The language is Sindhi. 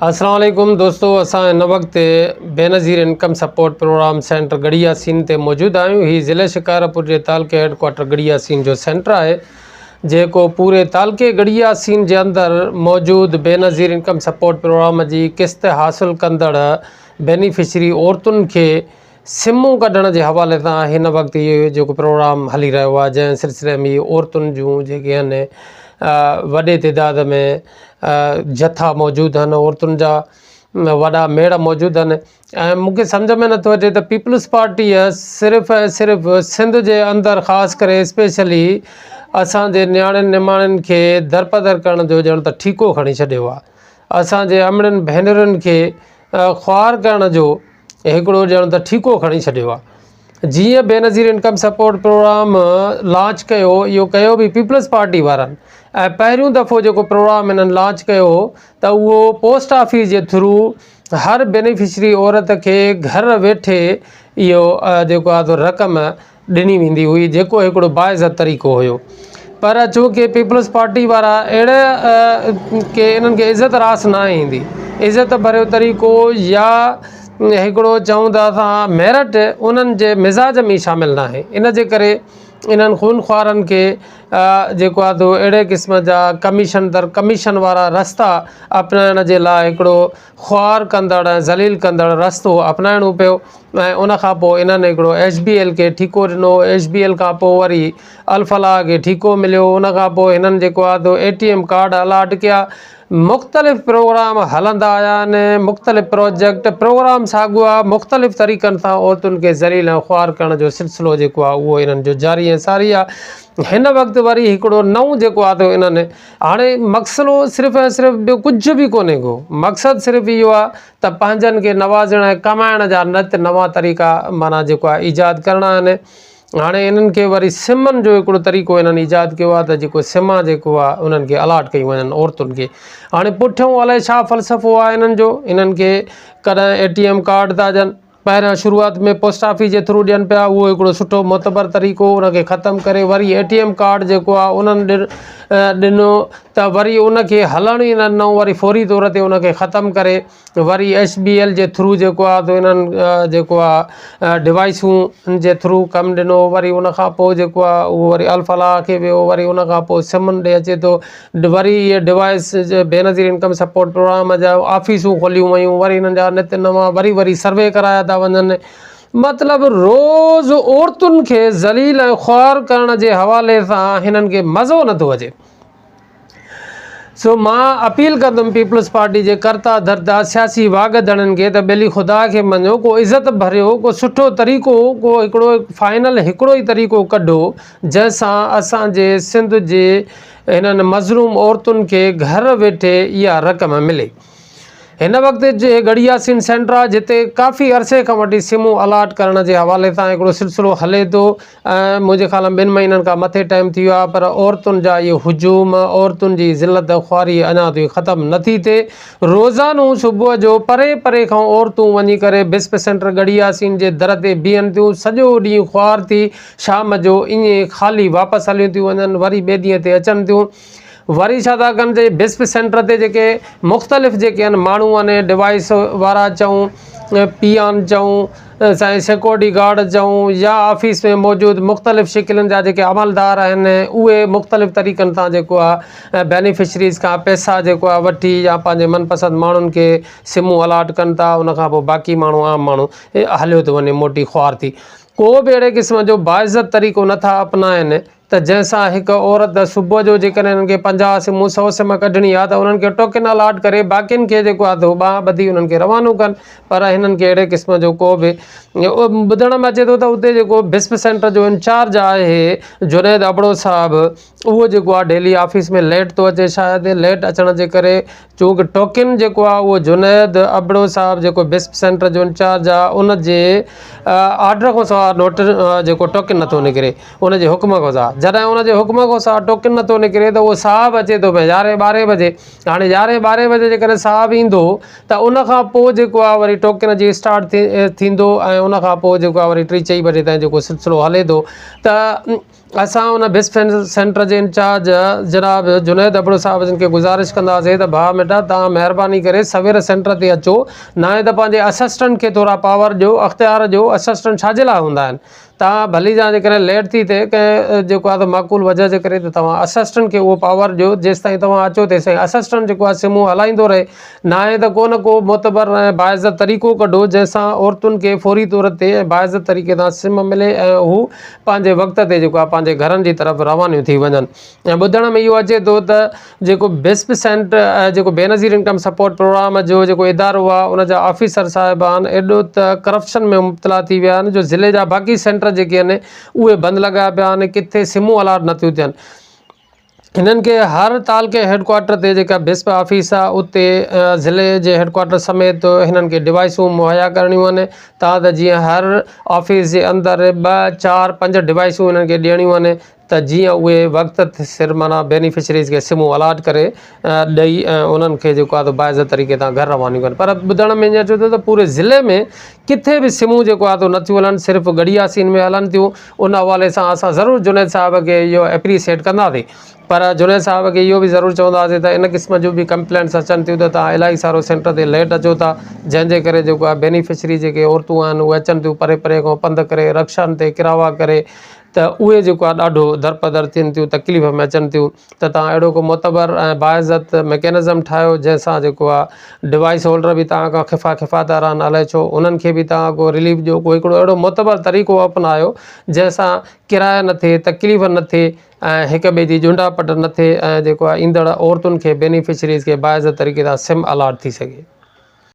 السلام عليڪم دوستو اسان هن وقت Benazir income support programme centre Garhi Yasin تي موجود آهيون هي ضلع شڪارپور جي تعلقي هيڊ ڪوارٽر ڳڙهي ياسين جو سينٽر آهي جيڪو پوري تعلقي ڳڙهي ياسين جي اندر موجود بينظير انڪم سپورٽ پروگرام جي قسط حاصل ڪندڙ بينيفشري عورتن کي سمون ڪڍڻ جي حوالي سان هن وقت اهو جيڪو پروگرام هلي رهيو آهي جنهن سلسلي ۾ عورتن جون جيڪي آهن وڏي تعداد ۾ جٿا موجود آهن عورتن جا وڏا ميڙ موجود آهن ۽ مون کي سمجهه ۾ نٿو اچي ته پيپلز پارٽيء صرف ۽ صرف سنڌ جي اندر خاص ڪري اسپيشلي اسان جي نياڻين نماڻين کي درپدر ڪرڻ جو ڄڻ ته ٺيڪو کڻي ڇڏيو آهي اسان جي امڙين ڀينرن کي خوار ڪرڻ جو هڪڙو ڄڻ ته ٺيڪو کڻي ڇڏيو آ. جيئن Benazir income support programme launch ڪيو اهو ڪيو به پيپلز پارٽي وارن ۽ پهريون دفعو جيڪو پروگرام هنن لانچ ڪيو هو ته اهو پوسٽ آفيس جي ٿرو هر بينيفشري عورت کي گهر ويٺي اهو جيڪو آ سو رقم ڏني ويندي هئي جيڪو هڪڙو باعزت طريقو هيو پر چونڪه پيپلز پارٽي وارا اهڙا ڪي انهن کي عزت راس ناهي ايندي عزت ڀريو طريقو يا هڪڙو چئون ته اسان ميرٽ انهن جي مزاج ۾ شامل ناهي ان جي ڪري انهن خونخوارن کي جيڪو آهي سو اهڙي قسم جا ڪميشن در ڪميشن وارا رستا اپنائڻ جي لاء هڪڙو خوار ڪندڙ ۽ ذليل ڪندڙ رستو اپنائڻو پيو ۽ ان کان پوء انهن هڪڙو ايڇ بي ايل کي ٺيڪو ڏنو، ايڇ بي ايل کان پوء وري الفلاح کي ٺيڪو مليو، ان کان پوء هنن جيڪو آهي سو اي ٽي ايم ڪارڊ الاٽ ڪيا، مختلف پروگرام هلندا آيا آهن، مختلف پروجيڪٽ، پروگرام ساڳيو آهي، مختلف طريقن سان عورتن کي ذليل ۽ خوار ڪرڻ جو سلسلو جيڪو آهي اهو انهن جو جاري ۽ ساري آهي، هن وقت وري هڪڙو نئون جيڪو آهي سو انهن هاڻي مقصلو صرف ۽ صرف ٻيو ڪجهه به ڪونهي ڪو، مقصد صرف اهو آهي ته پنهنجن کي نوازڻ ۽ ڪمائڻ جا نت نوان طريقا معنيٰ جيڪو آهي ايجاد ڪرڻا آهن. هاڻي انهن کي وري سمن جو هڪڙو طريقو انهن ايجاد ڪيو آهي ته جيڪو سما جيڪو آهي انهن کي الاٽ ڪيون وڃن عورتن کي. هاڻي پٺيون الائي ڇا فلسفو آهي انهن جو، انهن کي ڪڏهن اي ٽي ايم ڪارڊ ٿا ڏين. پهريان شروعات ۾ پوسٽ آفيس جي ٿرو ڏين پيا اهو هڪڙو سٺو معتبر طريقو ان کي ختم ڪري وري اي ٽي ايم ڪارڊ جيڪو آهي انهن ڏنو ته وري ان کي هلڻ ئي نه ڏنو وري فوري طور تي ان کي ختم ڪري وري ايس بي ايل جي ٿرو جيڪو آهي سو انهن جيڪو آهي ڊوائسون جي ٿرو ڪم ڏنو وري ان کان پوء جيڪو آهي اهو وري الفلاح کي ويو وري ان کان پوء سمن ڏي اچي ٿو وري اهي device Benazir income support programme جا آفيسون کوليون ويون وري انهن جا نت نوان وري وري سروي ڪرايا ٿا وڃن مطلب روز عورتن کي ذليل ۽ خوار ڪرڻ جي حوالي سان هنن کي مزو نٿو اچي سو مان اپيل ڪندم پيپلز پارٽي جي ڪرتا ڌرتا سياسي واڳ ڌڻين کي ته ٻيلي خدا کي مڃو ڪو عزت ڀريو ڪو سٺو طريقو ڪو هڪڙو فائنل هڪڙو ئي طريقو ڪڍو جنهن سان اسان جي سنڌ جي هنن مظلوم عورتن کي گهر ويٺي اها رقم ملي. هن وقت جي ڳڙهي ياسين سينٽر آهي جتي ڪافي عرصي کان وٺي سمون الاٽ ڪرڻ جي حوالي سان هڪڙو سلسلو هلي ٿو ۽ منهنجي خيال ۾ ٻن مهينن کان مٿي ٽائيم ٿي ويو آهي پر عورتن جا اهي هجوم عورتن جي ذلت خواري اڃا تائين ختم نه ٿي ٿئي روزانو صبح جو پري پري کان عورتون وڃي ڪري بسپ سينٽر ڳڙهي ياسين جي در تي بيهن ٿيون سڄو ڏينهن خوار ٿي شام جو ائين خالي واپس هليون ٿيون وڃن وري ٻئي ڏينهن تي اچن ٿيون وري ڇا ٿا ڪن جي بسپ سينٽر تي جيڪي مختلف جيڪي آهن ماڻهو آهن ڊوائس وارا چئون پيان چئون سائين سيڪورٽي گارڊ چئون يا آفيس ۾ موجود مختلف شڪلن جا جيڪي عملدار آهن اهي مختلف طريقن سان جيڪو آهي بينيفشريز کان پئسا جيڪو آهي وٺي يا پنهنجي من پسند ماڻهن کي سمون الاٽ ڪن ٿا ان کان پوء باقي ماڻهو عام ماڻهو هليو ٿو وڃي موٽي خوار ٿي ڪو به اهڙي قسم جو باعزت طريقو نه ٿا اپنائين ته جنهن سان هڪ عورت صبح جو جيڪڏهن انهن کي 50 سمون سئو سم ڪڍڻي آهي ته انهن کي ٽوڪن الاٽ ڪري باقين کي جيڪو آهي سو ٻانهن ٻڌي انهن کي روانو ڪن پر هنن کي اهڙي قسم جو ڪو به ٻڌڻ ۾ اچي ٿو ته اتي جيڪو بسپ سينٽر جو انچارج آهي جنيد ابڙو صاحب اهو جيڪو آهي ڊيلي آفيس ۾ ليٽ ٿو اچي شايد ليٽ اچڻ جي ڪري چونڪه ٽوڪن جيڪو آهي اهو جنيد ابڙو صاحب جيڪو بسپ سينٽر جو انچارج آهي ان جي آرڊر کان سواء نوٽ جيڪو ٽوڪن نٿو نڪري ان جي حڪم کان سواء جڏهن ان جي حڪم کان سواء ٽوڪن نٿو نڪري ته اهو صاحب اچي ٿو پيو يارهين ٻارهين بجي هاڻي يارهين ٻارهين بجي جيڪڏهن صاحب ايندو ته ان کان پوء جيڪو آهي وري ٽوڪن جي اسٽارٽ ٿيندو ۽ ان کان پوء جيڪو آهي وري ٽي چئي بجي تائين جيڪو سلسلو هلي ٿو ته. اسان ان بسپ سينٽر جي انچارج جناب جنيد ابڙو صاحب جن کي گذارش ڪنداسين ته ڀاء مٺا توهان مهرباني ڪري سوير سينٽر تي اچو ناهي ته پنهنجي اسسٽنٽ کي ٿورا پاور ڏيو اختيار ڏيو اسسٽنٽ ڇا جي لاء هوندا آهن توهان ڀلي جا جيڪڏهن ليٽ ٿي ٿئي ڪنهن جيڪو آهي ته معقول وجه جي ڪري ته توهان اسسٽنٽ کي اهو پاور ڏيو جيستائين توهان اچو تيستائين اسسٽنٽ جيڪو آهي سمون هلائيندو رهي ناهي ته ڪو نه ڪو معتبر ۽ باعزت طريقو ڪڍو جنهن سان عورتن کي فوري طور تي ۽ باعزت طريقي سان سم ملي ۽ هو پنهنجي وقت تي جيڪو آهي پنهنجي گهرن جي طرف روانيون ٿي وڃن ۽ ٻڌڻ ۾ اهو اچي ٿو ته جيڪو بسپ سينٽ جيڪو بينظير انڪم سپورٽ پروگرام جو جيڪو ادارو آهي ان جا آفيسر صاحبان ايڏو ته ڪرپشن ۾ مبتلا ٿي ويا آهن جو ضلعي جا باقي سينٽر جيڪي آهن اهي بند لڳايا پيا آهن ڪٿي سمون الاٽ نٿيون ٿين هنن کي هر تعلقي هيڊ ڪوارٽر تي جيڪا بسپ آفيس آهي اتي ضلعي جي هيڊ ڪوارٽر سميت هنن کي ڊوائسون مهيا ڪرڻيون آهن تان ته جيئن هر آفيس جي اندر ٻه چار پنج ڊوائسون هنن کي ڏيڻيون آهن ته جيئن اهي وقت سر معنيٰ بينيفشريز کي سمون الاٽ ڪري ڏئي ۽ انهن کي جيڪو آهي سو باعزت طريقي تان گهر روانيون ڪن پر ٻڌڻ ۾ ائين اچي ٿو ته پوري ضلعي ۾ ڪٿي به سمون جيڪو آهي سو نٿيون هلن صرف ڳڙهي ياسين ۾ هلن ٿيون ان حوالي سان اسان ضرور جنيد صاحب کي اهو ايپريسيٽ ڪنداسين پر جنيد صاحب کي اهو به ضرور چونداسين ته ان قسم جون به ڪمپلينٽس اچن ٿيون ته توهان الاهي سارو سينٽر تي ليٽ اچو ٿا جنهن جي ڪري جيڪو آهي بينيفشري جيڪي عورتون آهن اهي اچن ٿيون پري پري کان پنڌ ڪري رڪشن تي ڪراوا ڪري ته اهي جيڪو آهي ڏاڍو درپدر ٿين ٿيون تڪليف ۾ اچن ٿيون ته توهان اهڙو ڪو معتبر ۽ باعزت ميڪينزم ٺاهيو جنهن سان جيڪو آهي ڊوائيس هولڊر به توهان کان خفا خفا ٿا رهن الائي ڇو انهن کي به توهان ڪو رليف ڏيو ڪو هڪڙو اهڙو معتبر طريقو اپنايو جنهن سان ڪرايا نه ٿئي تڪليف نه ٿئي ۽ هڪ ٻئي جي ڄنڊا پٽ نه ٿئي ۽ جيڪو آهي ايندڙ عورتن کي بينيفشريز کي باعزت طريقي سان سم الاٽ ٿي سگهي.